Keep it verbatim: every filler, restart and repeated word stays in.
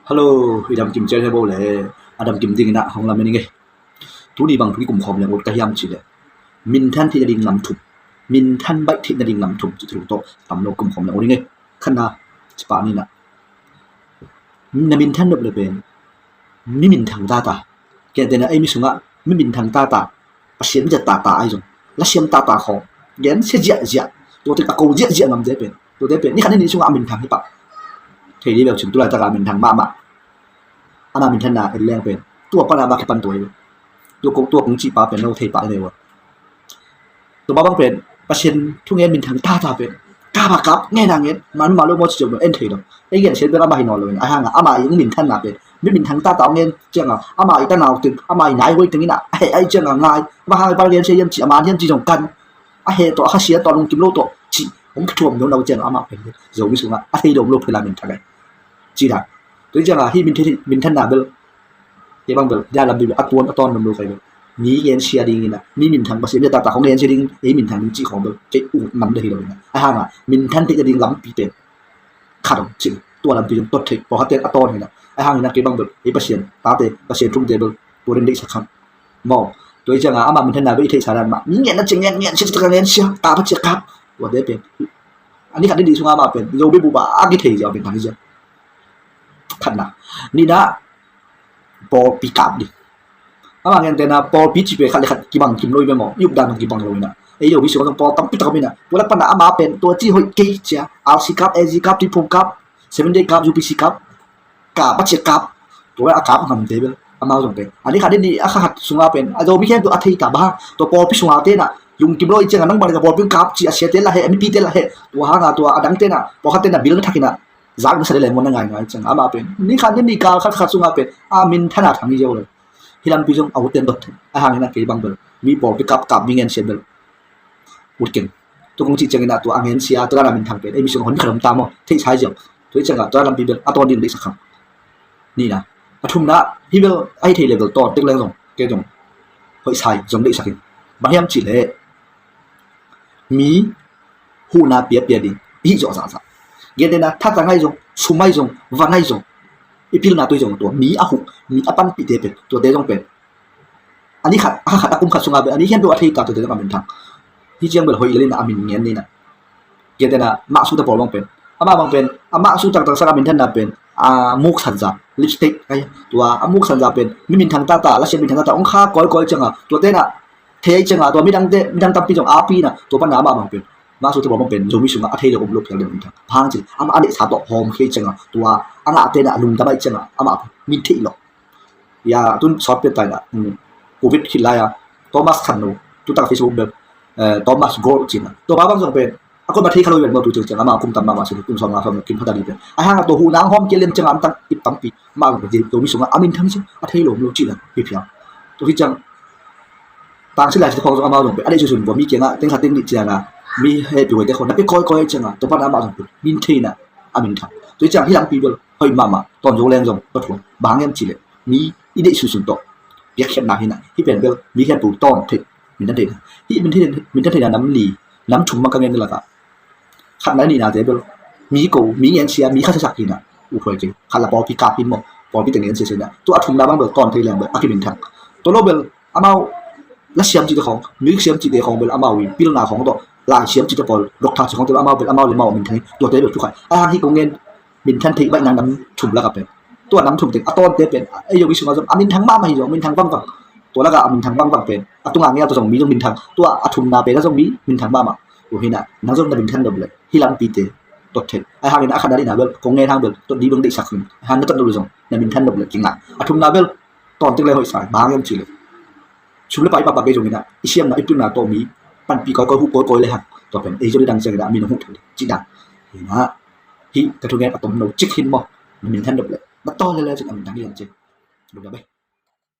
Hello, i damkim ciat hi bo le, a damkim dingin ah hong lamen ing ei. Tuni bang thu i kum khawm leng ut ka hiam cih leh, minthan theih nading nam thum, minthan baih theih nading nam thum cih thu tawh tam lo kum khawm leng ut ing ei. Khatna, ci pah ni na, na minthan nop le pen mi minthang tata. Gentehna, ei mi sungah mi minthang tata, Pasian mi zat tata ahi zong, lasiam tata khawng gensia ziahziah, tuate a ko ziahziah ngamte pen, tuate pen ni khat ni nih sungah a minthang hi pah. Thei dih beuh cin, tu laitakah a minthang mahmah. Ama minthanna en leng pen tua pana mah kipan tua hi. Tua kong, tua kong cih pa pen no thei pah hi nei uh a. Tua mah bang pen Pasian thungen minthang tata pen kap a kap, ngen a ngen, man mah lo maw ci ciang en thei lo. Ei ngen sian pen ama hi nawn lo in, ahi hangah ama i hong minthanna pen mi minthang tata hong ngen ciangah ama i tanau teng, ama i naihuai teng in ah, a heh ahi ciangah ngai, bang hang i bang ngen sia hiam ci, a man hiam ci zong kan, a heh tawh, a khasia tawh, a lungkim lo tawh cih hong kithuam nawn lo ciangah amah pen Zomi sungah a thei lo om lo phela minthang ahi. Ci dan. Tua hi ciangah hih minthan, minthanna bel, kei bang bel, dia lampi bel a tuan, a tawn lam lo kai bel, mi ngensia dingin ah, mi minthang, Pasian mi tata khawng ngensia dingin ei minthang ding cih khawng bel kei ut nam deuh hi lo in ah. Ahi hangah minthan theih nading lampi pen khat om cin, tua lampi zong tot thei, pawlkhatte a tawn hi in ah. Ahi hangin ah kei bang bel ei Pasian tate, Pasian thumte bel tua ding deihsak kha maw. Tua hi ciangah ama minthanna bel i theihsa dan mah, mi ngenna ciang ngen, ngensia ciang ngensia, kap a ciang kap, tuate pen a ni khat ni nih sungah amah pen Zomi bup ah a kithei ziau minthang hi ziau. Khatna. Nihna, pawlpi kap ding. Ama gentehna pawlpi cih pen khat le khat kibang kim lo hi ve maw, i updan kibang lo hi in ah. Ei Zomi sungah zong pawl tampi tak om hi in ah, tua lak pana ama pen tua ci hoih kei cia, R C kap, A G kap, Tuiphum kap, Seven Day kap, U P C kap, kap a ciang kap, tua a kap ngamte bel amau zong pen a ni khat ni nih, a kha khat sungah pen a Zomi khempeuh a thei ta, bang hang, tua pawlpi sungah te in ah lungkim lo hi ciangah nang bang le ka pawlpi kap ci, a siate lah heh, a mipite lah heh, tua hangah tua a dangte in ah, pawlkhatte in ah bil na thak in ah, zak na sa le leng maw, na ngaingai ciangah amah pen ni khat ni nih, kal khat khat sungah pen a minthanna thang hi ziau lo. Hih lampi zong a utte in dot thei. Ahi hangin ah kei bang bel mi pawlpi kap kap, mi ngensia bel ut keng. Tua kong cih ciangin ah tua a ngensia, tua dan a minthang pen ei mi sungah hon khat om ta maw, theihsa hi ziau. Tua hi ciangah tua lampi bel a tawn ding deihsak kha. Nihna. A thumna, hih bel a hi thei le bel tawn tek leng zong kei zong hoihsa hi zong deihsak in. Bang hiam cih leh mi huhna piapia ding i hih zawh zahzah. Gentehna, thatang ahi zong, sum ahi zong, van ahi zong, i pilna tui zong, tua mi a huh, mi a panpihte pen, tuate zong pen a ni khat, a kha khat, a kum khat sungah pen a ni khempeuh a thei ta, tuate zong a minthang. Hih ciang bel hoih lel in ah a min ngen ni in ah. Gentehna, Mah Sute pawl bang pen, amah bang pen a Mah Su taktak sangah a minthanna pen a muk sanza, lipstick ahi, tua a muk sanza pen mi minthang tata, lasiam minthang tata hong kha kawikawi ciangah, tuate in ah thei ahi ciangah tua midangte, midang tampi zong a pi in ah, tua pana amah bang pen Mah Sute pawl bang pen Zomi sungah a thei lo om lo phial ding minthang. Bang hang cih leh amah a neihsa tawh hawm khia ahi ciangah, tua a ngahte in ah a lungdam ahi ciangah amah pen min theih lo. Ya, tun sawt pen ta in ah, um, Covid khit lai-a Thomas Khanno, tu tak Facebook bel, eh, Thomas Gold ci in ah, tua pa bang zong pen a kuamah thei kha lo hi ven maw, tu ciang ciang amah kum tam mahmah si, kum sawm nga sawm kim pha ta ding pen. Ahi hangah tua huhna hong hawm kei lem ciangah a mintang i tampi mah zong pen Zomi sungah a minthang hi ci, a thei lo om lo cihna hi phial. Tua hi ciang tangsil lai ci khawng zong amau zong pen a deih sunsun bua, mi kiangah teng khat teng nih ciangah mi hehpih huaite khawng na pia kawikawi ciangah tua pana amah zong pen min theihna a minthang. Tua hi ciang hih lampi bel hoih mahmah, tawn zo leng zong tua thuang. Bang hang hiam cih leh mi i deih sunsun tawh piakkhiatna hi in ah, hih pen bel mi khempeuh tawn theih, minthan theihna. Hih minthan, minthan theihna nam li, nam thum bang ka ngen lakah khatna, nihnate bel mi ko, mi ngensia, mi khasia sak hi in ah, uthuai kei. Khat la pawlpi kap hi maw, pawlpi teng ngensia sak hi in ah. Tua a thumna bang bel tawn thei leng bel a kiminthang. Tua lo bel amau lasiam cihte khawng, music siam cihte khawng bel amau i pilna khawng tawh, lai siam cihte pawl, doctor cih khawngte bel amau bel amau le amau a minthang hi. Tuate bel thu khat. Ahi hang hih kong ngen minthan theih baihna nam thum lakah pen tua nam thum teng a tawnte pen ei Zomi sungah zong a minthang mahmah hi zong, minthang vangvang. Tua lakah a minthang vangvang pen a tunga ngial tawh zong mi zong minthang. Tua a thumna pen a zong mi minthang mahmah. Tua hi in ah nang zong na minthan nop leh hih lampite tot thei. Ahi hangin a khatna, nihna bel kong ngen hang bel tot dih bang deihsak hi. Ahi hang na tot nop leh zong na minthan nop leh kingah. A thumna bel tawn tek leh hoihsa hi. Bang hang hiam cih leh sum le pai i pahpah kei zongin ah i siamna, i pilna tawh mi panpih kawikawi, huh kawikawi le hang, tua pen ei zong i dang ciangin ah a min hong huh thei ding cih dan. Hi in ah, hih ka thungen a tom no cik hi in maw, na minthan nop leh na tawn lel lel cin a minthang hi hang ci. Lungdam ei.